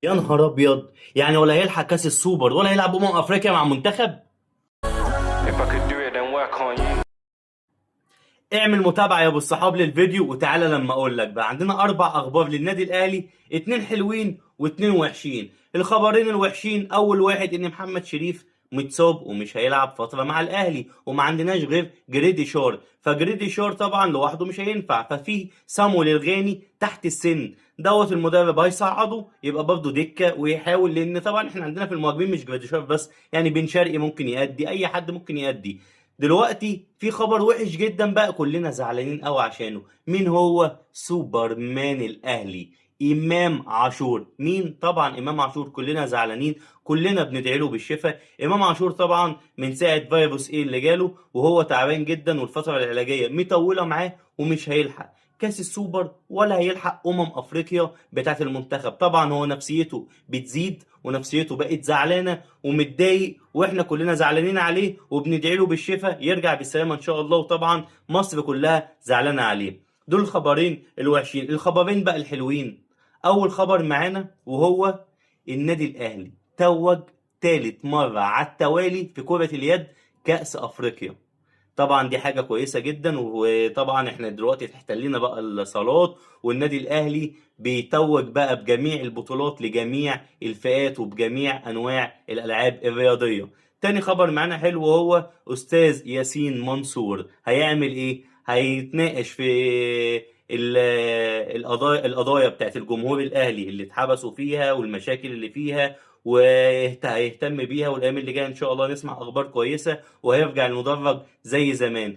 يا نهار ابيض، يعني ولا هيلحق كاس السوبر ولا هيلعب افريقيا مع منتخب. If I could do it, then why can't you? اعمل متابعة يا ابو الصحاب للفيديو وتعالى لما اقول لك. بقى عندنا اربع اخبار للنادي الاهلي، اتنين حلوين واتنين وحشين. الخبرين الوحشين، اول واحد ان محمد شريف متصاب ومش هيلعب فترة مع الاهلي، وما عندناش غير جريديشار، فجريديشار طبعا لوحده مش هينفع، ففي سامويل الغاني تحت السن دوت المدرب هيصعده يبقى برضه دكة ويحاول، لان طبعا احنا عندنا في المهاجمين مش جريديشار بس، يعني بن شرقي ممكن يأدي، اي حد ممكن يأدي. دلوقتي في خبر وحش جدا بقى كلنا زعلانين قوي عشانه. مين هو؟ سوبرمان الاهلي امام عاشور. مين؟ طبعا امام عاشور، كلنا زعلانين، كلنا بندعي له بالشفاء. امام عاشور طبعا من ساعة فيروس ايه اللي جاله وهو تعبان جدا، والفترة العلاجية مطولة معاه، ومش هيلحق كاس السوبر ولا هيلحق افريقيا بتاعت المنتخب. طبعا هو نفسيته بتزيد ونفسيته بقت زعلانة ومتضايق، واحنا كلنا زعلانين عليه وبندعي له بالشفاء يرجع بالسلامة ان شاء الله، وطبعا مصر كلها زعلانة عليه. دول الخبرين الوحشين. الخبرين بقى الحلوين، اول خبر معانا وهو النادي الاهلي توج ثالث مرة على التوالي في كره اليد كاس افريقيا. طبعا دي حاجة كويسة جدا، وطبعا احنا دلوقتي احتلينا بقى الصالات، والنادي الاهلي بيتوج بقى بجميع البطولات لجميع الفئات وبجميع انواع الالعاب الرياضية. تاني خبر معانا حلو هو استاذ ياسين منصور هيعمل ايه؟ هيتناقش في القضايا بتاعت الجمهور الاهلي اللي اتحبسوا فيها والمشاكل اللي فيها، وهيهتم بيها، والايام اللي جاية ان شاء الله نسمع اخبار كويسة وهيرجع المدرج زي زمان.